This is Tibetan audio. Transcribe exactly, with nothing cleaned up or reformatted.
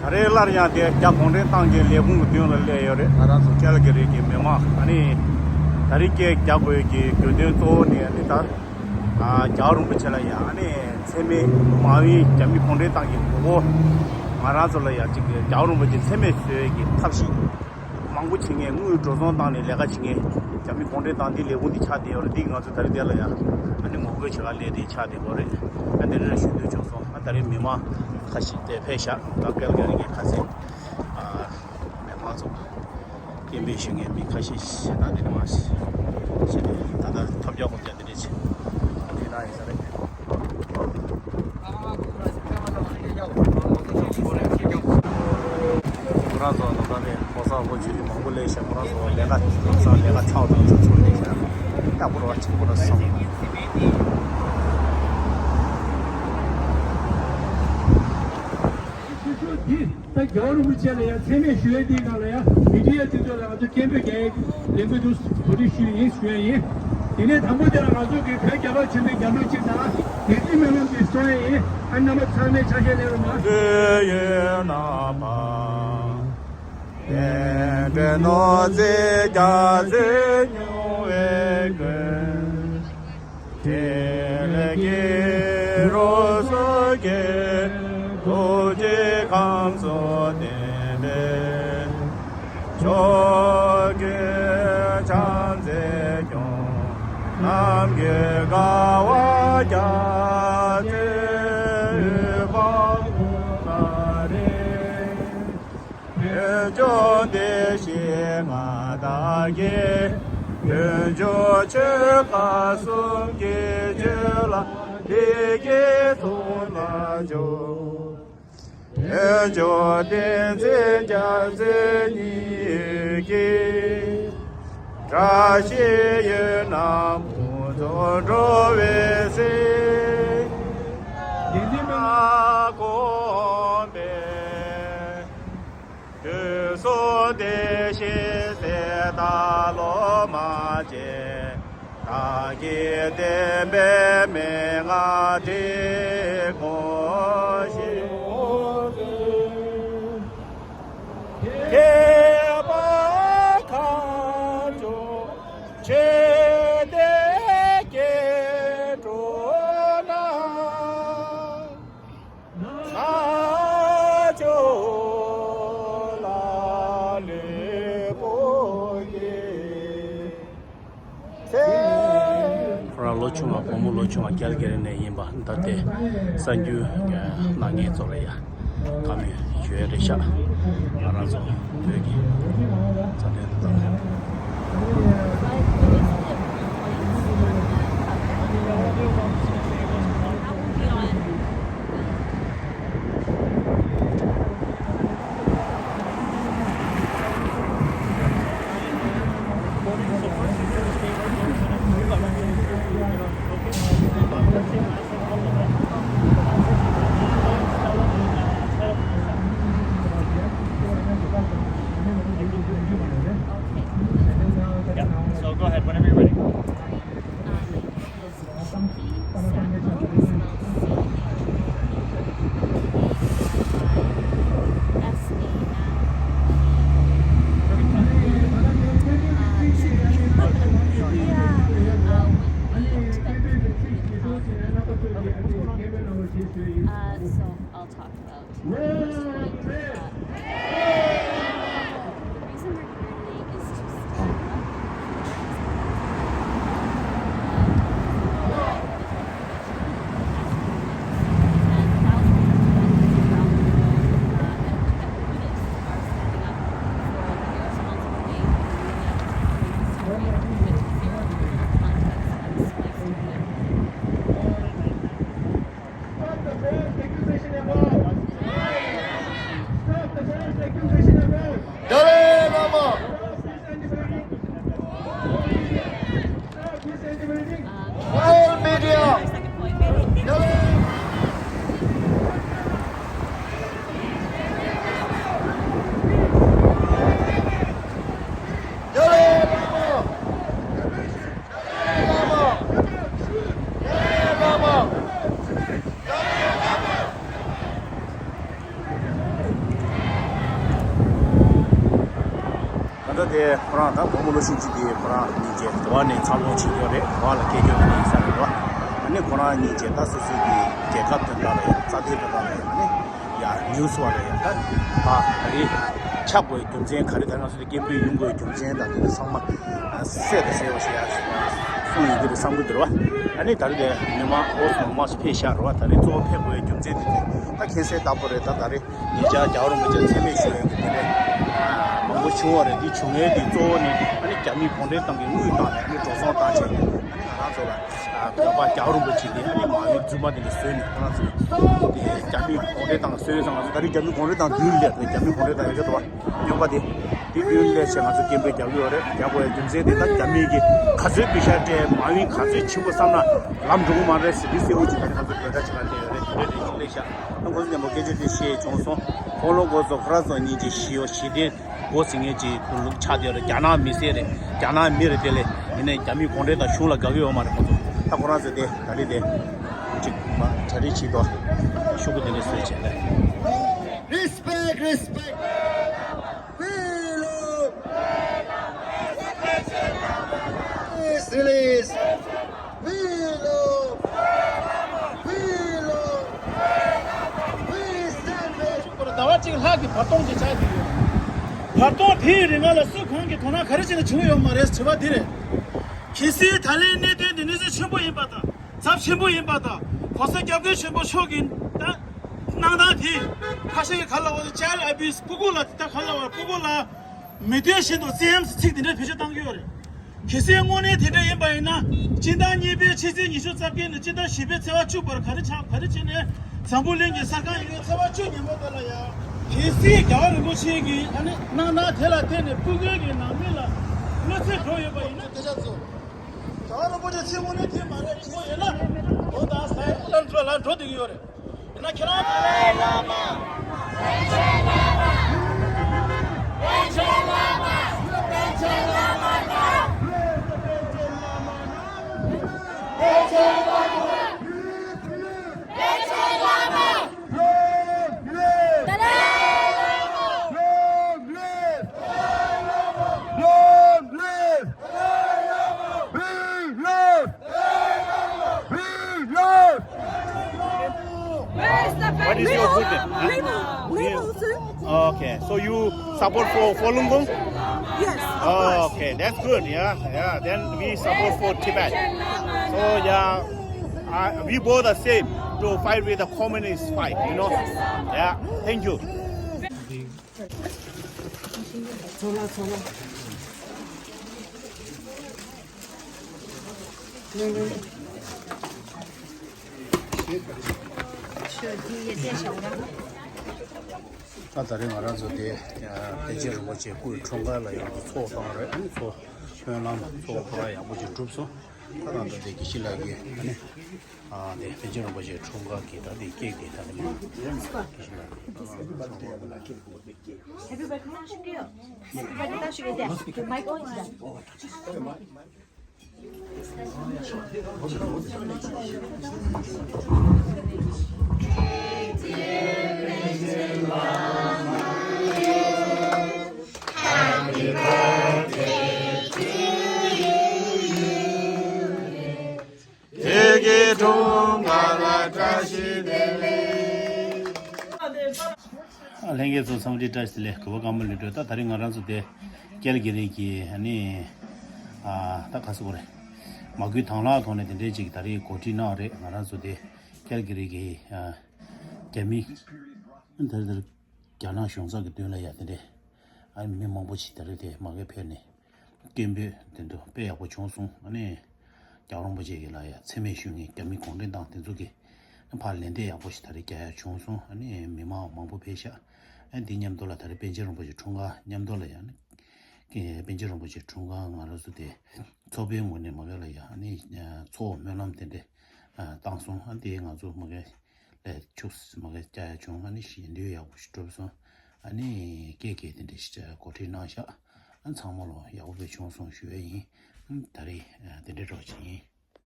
ད་རེས་སླར་ཡང་དེ་རྒྱ་གུང་ཁྲན་ཏང་གི་ལས་ཁུངས་ཀྱི་མདུན་ལ་སླེབས་ཡོད་རེད། ང་རང་ཚོ་ཀལ་ག་རི་གི་མི་མང་ཨ་ནི་ད་རེས་སྐད་རྒྱག་དགོས་ཀྱི་དགོས་དོན་གཙོ་བོ་ནི་ཨ་ནི་ད་རྒྱལ་བ་རིན་པོ་ཆེ་ལ་ཡང་ཨ་ནི་མཚན་སྨད་མང་བའི་རྒྱ་མི་གུང་ཁྲན་ཏང་གི་མགོ་སྐོར་ང་རང་ཚོ་ལ་ཡང་གཅིག་རྒྱལ་བ་རིན་པོ་ཆེ་མཚན་སྨད་བཟོ་ཡས་ཀྱི་ཐབས་ཤེས། མང་པོ་བྱེད་མཁན། དངུལ་འགྲོ་སོང་བཏང་ནས་ལས་ཀ་བྱེད་མཁན། རྒྱ་མི་གུང་ཁྲན་ཏང་འདི་ལས་ཁུངས་འདི་ཆགས་བསྡད་ཡོད་རེད། འདི་ང་ཚོ་ད་རེས་འདིར་ལ་ཡ་ཨ་ནི་ངོ་རྒོལ་བྱེད་ག་སླེབས་ཏེ་ཆགས་བསྡད་ཡོད་རེད། ཨ་འདི་འདྲ་ཞུ་འདོད་བྱུང་སོང་། ཨ་ད་རེས་མི་མང་ཁ་ཤས་དེ་ཕེབས་ཤག་ད་ཀལ་ག་རི་གི་ཁ་ཤས་ཨ་མི་མང་ཚོ་སྐད་འབོད་ཞུ་མཁན་མི་ཁ་ཤས་ཤིག་ད་འདི་ནས་མར་ཞིག་ཞིག་ད་ལྟ་ཐབས་བརྒྱ་དགོངས་འགལ་འདི་འདྲ་ཞིག་འདི་ན་ཡིན་ས་རེད། ཁོ་རང་ཚོ་ནང་ད་ནས་ཕོ་གསར་ཕོ་ཆུང་ཆུང་མང་པོ་སླེབས་ཤག་ཁོ་རང་ཚོ་ལས་ཀ་ལམ་སང་ལས་ཀ་ཚགས་ཚུད་ཚུད་སླེབས་ཤག་ཡག་པོ་རེད་བ། ཆེན་པོ་རེད་བསམ། ད་རྒྱལ་བ་རིན་པོ་ཆེ་ལ་ཡང་མཚན་སྨད་ཞུ་ཡས་དེའི་སྒང་ལ་ཡང་མི་ཌི་ཡ་དེ་ཚོ་ལ་ང་ཚོ་སྐད་འབོད་རྒྱག་ཡས་ལས་འགུལ་དུ་གོ་སྒྲིག་ཞུས་ཡིན་ཞུ་ཡས་ཡིན། དེ་ནས་དང་པོ་དེ་ལ་ང་ཚོ་གི་བོད་རྒྱལ་ཁབ་ཆེན་པོའི་རྒྱལ་གླུ་གཅིག་དང་དད་ཅིང་སྨོན་ལམ་གྱི་གསུང་ཡས་ཡིན། ཨ་རྣམ་པ་ཚང་མས་ཆ་ཤས་ལེན་རོགས་གནང་། དུས་ཡུན་རིང་པོ། བསྟན་འགྲོའི་ནོར་རྫས་རྒྱ་མཚོའི་མྱུར་བའི་མགོན། ཕྲིན་ལས་ཀྱི་རོ་སོ་གྱེར། ཐུགས་རྗེའི་ཁམས་སུ་བརྟན་པའི་ཕྱོགས་ཀུན་ཕྱག་འཚལ་སྐྱོང་། ནམ་མཁའི་དགའ་བ་རྒྱ་མཚོའི་དབུས་འཕགས་ཀུན་ལ་རེག་བོད་ལྗོངས་བདེ་གཤེགས་མངའ་བདག་གིས། བོད་ལྗོངས་ཆོལ་ཁ་གསུམ་གྱི་ཆོས་ལ་བདེ་སྐྱིད་འཚོ་བར་ཤོག་བོད་ལྗོངས་བསྟན་འཛིན་རྒྱ་མཚོའི་སྙིང་གི་བཀྲ་ཤིས་འོད་སྣང་ཕུན་ཚོགས་འགྲོ་བའི་གཟིངས། བདེན་པའི་མ་དགོངས་པའི། དུས་གསུམ་བདེ་གཤེགས་གསེར་རྟ་ལོ་མ་ཅན། བདག་གི་བདེན་པའི་མན་ངག་དེ་དགོངས་ཤིག་ཁྱད་པར་གང་བྱུང་ཆོས་དེ་སྐྱེ་འགྲོ་ན། ང་ཚོ་ལ་ལུས་པོ་ཡིས། ཁོ་རང་ལོ་ཆུང་བ། བུ་མོ་ལོ་ཆུང་བ་ཀལ་ག་རི་ནས་ཡིན་པ་ད་ལྟའི་གསར་འགྱུར་གནང་མཁན་ཚོ་ལ་ཡ་བཀའ་མོལ་ཞུ་ཡ་རེད་ཤག་ང་རང་ཚོ་བོད་ཀྱི་རྩ་དོན་དང་། Yeah, so go ahead whenever you're ready. Uh, so I'll talk about this one. Uh, དེ་ཁོ་རང་ད་བུ་མོ་བློ་ཆེན་གཅིག་དེ་ཁོ་རང་གཉིས་ཀྱི་འགྲོ་བ་ནས་འཚར་ལོངས་བྱེད་ཀྱི་ཡོད་རེད། འགྲོ་བ་ལ་སྐད་སྐྱོན་དེ་ཡིན་ས་རེད་བ། ཨ་ནི་ཁོ་རང་གཉིས་ཀྱི་ད་སོ་སོའི་གི་རྒྱལ་ཁབ་དོན་དག་ལ་ཡང་རྩ་དོན་དོན་དག་ལ་ཡང་ཨ་ནི་ཡ་ནིའུ་སི་བ་ལ་ཡང་ད་ད་ད་རེས་ཆགས་དགོས་རྒྱུ་མཚན་ག་རེ། ད་ང་ཚོ་དེ་སྐད་འབོད་ཡོང་དགོས་རྒྱུ་མཚན་དང་དེ་ཚོ་ཚང་མ་གསལ་དང་གསལ་བ་ཞིག་ཡ་གསུང་ཡོང་གི་རེད་བསམ་གི་འདུག་ར་བ། ཨ་ནི་ད་རེས་དེ་མི་མང་ཨོ་སོང་མ་སུ་ཕེབས་ཤག་ར་བ། ད་རེས་གཙོ་བོ་ཕེབས་དགོས་རྒྱུ་མཚན་དེ་ཚོ་ད་མཁྱེན་གསལ་ལྟ་བུ་རེད། ད་ད་རེས། ཉེ་ཆར་རྒྱལ་བ་རིན་པོ་ཆེ་མཚན་སྨད་ཞུ་ཡག་གི་དེ་འདྲའི་མང་པོ་བྱུང་བ་རེད། འདི་བྱུང་མཁན་འདི་གཙོ་བོ་ནི་ཨ་ནི་རྒྱ་མིས་གུང་ཁྲན་ཏང་གི་དངུལ་བཏང་ནས་ཨ་ནི་འགྲོ་སོང་བཏང་བྱས་ནས་ཨ་ནི་ང་རང་ཚོ་ལ་བོད་པ་རྒྱལ་བ་རིན་པོ་ཆེ་གི་ཨ་ནི་མ་འོངས་རྫུན་མ་དེ་འདྲ་བཟོས་ནས་ཁོ་རང་ཚོ་དེ་རྒྱ་མིས་གུང་ཁྲན་ཏང་བཟོས་ཙང་ང་ཚོ་ད་རེས་རྒྱ་མིས་གུང་ཁྲན་ཏང་མདུན་ལས་རྒྱ་མིས་གུང་ཁྲན་ཏང་ཡོད་ཀྱི་འདུག་བ། སྨྱོན་པ་དེ་དེ་མདུན་ལས་བྱས་ང་ཚོ་སྐད་འབོད་རྒྱག་གི་ཡོད་རེད། རྒྱག་དགོས་ཡག་རྒྱུ་མཚན་དེ་ད་རྒྱ་མི་གི་ག་ཚོད་པེ་ཤ་སྤྲད། མ་འོངས་ག་ཚོད་ཆེན་པོ་བསམ་ན་ལམ་འགྲོ་གི་མ་རེད་ཟེར་དེ་གསལ་བོ་ཅིག་ད་རེས་ང་ཚོ་བོད་ད་ཆ་ལ་སླེབས་ཡོད་རེད། དེ་འདྲ་རེད། ཞུ་ལེ་ཤག་ཨ་ཁོང་ཚོ་མཉམ་པོ་སྐད་ཆ་དེ་བཤད་བྱུང་སོང་། ཁོང་ལོ་འགོ་ཚོ་ཁོ་ར་ཚོ་གཉིས་ཀྱི་ཞི་ཡོ་ཞི་བདེ་འགོ་ཟིན་ངེས་ཀྱི་ཁོང་ལུག་ཆགས་བསྡད་ཡོད་རེད། རྒྱ་ནག་མི་སེར་རེད། རྒྱ་ནག་མི་རེད། དེ་ལས་ཡིན་ནའི་རྒྱ་མི་གུང་ཁྲན་ཏང་གཞུང་ལ་དགའ་གི་ཡོད་མ་རེད་ཁོང་ཚོ། ད་ཁོ་རང་ཚོ་དེ་ད་རེས་དེ་ཅིག་མ་གྲ་སྒྲིག་བྱེད་དོ། ཤོག་གུ་དེ་འདྲ་བཟོས་བྱས་ནས། Respect, respect. We love. Please release. We love. We love. We stand with. ཟླ་བ་གཅིག་ལྷག་གི་བར་སྟོང་ཅིག་ཆགས་ཀྱི་ཡོད། བར་སྟོང་དེའི་རིང་ལ་སུ་གང་གིས་དོ་སྣང་ག་རེ་བྱས་ན་བྱུང་ཡོད་མ་རེད། དྲི་བ་འདི་རེད། གལ་སྲིད་ད་ལན་གནད་དོན་འདི་གནས་ཚུལ་ཆེན་པོ་ཡིན་པ་དང་། ཚབས་ཆེན་པོ་ཡིན་པ་དང་། ༸གོང་ས་༸སྐྱབས་མགོན་ཆེན་པོ་མཆོག་གི་ད་གནང་སྟངས་དེ་ཁ་ཤས་ཀྱིས་ག་ལབ་པ་child abuse། སྤུ་གུ་ལ་དེ་ལྟར་ག་ལབ་པ། སྤུ་གུ་ལ་མི་སྟོན་བཞིན་དུ་བཙན་གཡེམ་ཟེར་ཚིག་དེ་འདྲ་བེད་སྤྱོད་གཏང་གི་ཡོད་རེད། གལ་སྲིད་དངོས་གནས་དེ་འདྲ་ཡིན་པ་ཡིན་ན། སྤྱི་ཟླ་གཉིས་པའི་ཕྱི་ཚེས་ཉི་ཤུ་རྩ་བརྒྱད་ནས་སྤྱི་ཟླ་བཞི་པའི་ཚེས་པ་བཅུ་བར་ག་རེ་ཆགས། ག་རེ་བྱས་ནས་འཛམ་བུ་གླིང་གི་གསར་ཁང་ཡིན་ནའི་ཚེས་པ་བཅུ་ཉིན་མོ་དེ་ལ་ཡང་། གལ་སྲིད་རྒྱལ་བ་རིན་པོ་ཆེ་གིས་ཨ་ནི་གནང་སྟངས་དེ་ལ་བརྟེན་ནས་སྤུ་གུའི་གི་ནང་མི་ལ་གནོད་འཚེ་འགྲོ་ཡོད་པ་ཡིན་ན། སྐད་ཆ་ཚོ། རྒྱལ་བ་རིན་པོ་ཆེ་ཚེ་དངོས་གནས་དེ་མ་རེད། དེ་མོ་ཡིན་ན་འོ་ད་ས་ཡ་ལ་འགྲོ་ལ་འགྲོ་བསྡད་ཀྱི་ཡོད་རེད། ཡིན་ན་ཁྱེད་རང་དེ་ལས་བླ་མ། Long live! Long live! Long live! Long live! Long live! What is your good name? Huh? Limo, Limo, sir. Okay, so you support for Falun Gong? Yes, of course. Okay, that's good. Yeah, yeah. Then we support for Tibet. So yeah, I, we both are same to fight with the communist fight. You know. Yeah. Thank you. ད་ད་རེས་ང་རང་ཚོ་དེ་པཎ་ཆེན་རིན་པོ་ཆེ་སྐུའི་འཁྲུངས་སྐར་ལ་ཡང་ཚོགས་བཏང་རེད། ཨ་ནི་ཚོགས་སྨོན་ལམ་ཚོགས་ཁོ་རང་ཡག་པོ་ཅིག་གྲུབ་སོང་། ད་ད་ད་དེ་དགེ་བཤེས་ལགས་ཀྱིས་ཨ་ནི་ཨ་དེ་པཎ་ཆེན་རིན་པོ་ཆེའི་འཁྲུངས་སྐར་གྱི་ད་དེ་ཀེག་དེ་ད་དེ་མ་དགེ་བཤེས་ལགས་ཀྱིས། Happy birthday. Happy birthday. Mic on. ལྷན་རྒྱས་ཚོ་འཚམས་འདྲི་བཀྲ་ཤིས་བདེ་ལེགས། གུས་པ་དཀར་མོ་ལུས་སྒྲོལ། ད་ད་རིང་ང་རང་ཚོ་དེ་ཀལ་གི་རི་གི་ཨ་ནི་ཨ་ད་ག་ཟེར་དགོས་རེད། མ་བསྐུལ་དང་བླངས་ཐོག་ནས་དེ་འདྲའི་ཅིག་ད་རིང་གོ་སྒྲིག་གནང་རེད། ང་རང་ཚོ་དེ་ཀལ་གི་རི་གི་ཨ་རྒྱ་མི་ད་རེས་ད་རེས་རྒྱ་ནག་གཞུང་ཚབ་ཀྱི་མདུན་ལ་ཡ་དེ་འདྲའི་ཨ་ནི་མི་མང་པོ་ཞིག་ད་རེས་དེ་མ་གིར་ཕེབས་ནས། སྐད་འབོད་དེ་ཚོ་དཔེ་ཡག་པོ་བྱུང་སོང་། ཨ་ནི་རྒྱལ་བ་རིན་པོ་ཆེ་གི་ལ་ཡ་མཚན་སྨད་ཞུ་མཁན་རྒྱ་མི་གུང་ཁྲན་ཏང་དེ་ཚོ་གི་ཕར་ལན་འདེབས་ཡག་པོ་ཞིག་ད་རེས་རྒྱག་ཡ་བྱུང་སོང་། ཨ་ནི་མི་མང་མང་པོ་ཕེབས་ཤག་ཨ་འདི་མཉམ་དུ་ལ་ད་རེས་པཎ་ཆེན་རིན་པོ་ཆེ་འཁྲུངས་སྐར་མཉམ་དུ་ལ་ཡ་ནི་པཎ་ཆེན་རིན་པོ་ཆེ་འཁྲུངས་སྐར་ང་རང་ཚོ་དེ་ཚོགས་པའི་ངོས་ནས་མ་གིར་ལ་ཡ་ཨ་ནི་ཚོགས་སྨོན་ལམ་དེ་འདྲ་བཏང་སོང་། ཨ་འདི་ང་ཚོ་མ་གིར་ལས་ཕྱུགས་མ་གིར་བཅར་ཡ་བྱུང་། ཨ་ནི་ཞལ་འདོན་ཡག་པོ་ཞིག་གྲུབ་སོང་། ཨ་ནི་ཀེག་ཀེག་དེ་འདྲ་ཞིག་གོ་སྒྲིག་གནང་ཤག་ཨ་ཚང་མ་ལོ་ཡག་པོ་དཔེ་བྱུང་སོང་ཞུ་ཡ་ཡིན། ཨ་ད་རེས་ཨ་དེ་འདྲ་འདྲ་ཅིག་ཡིན།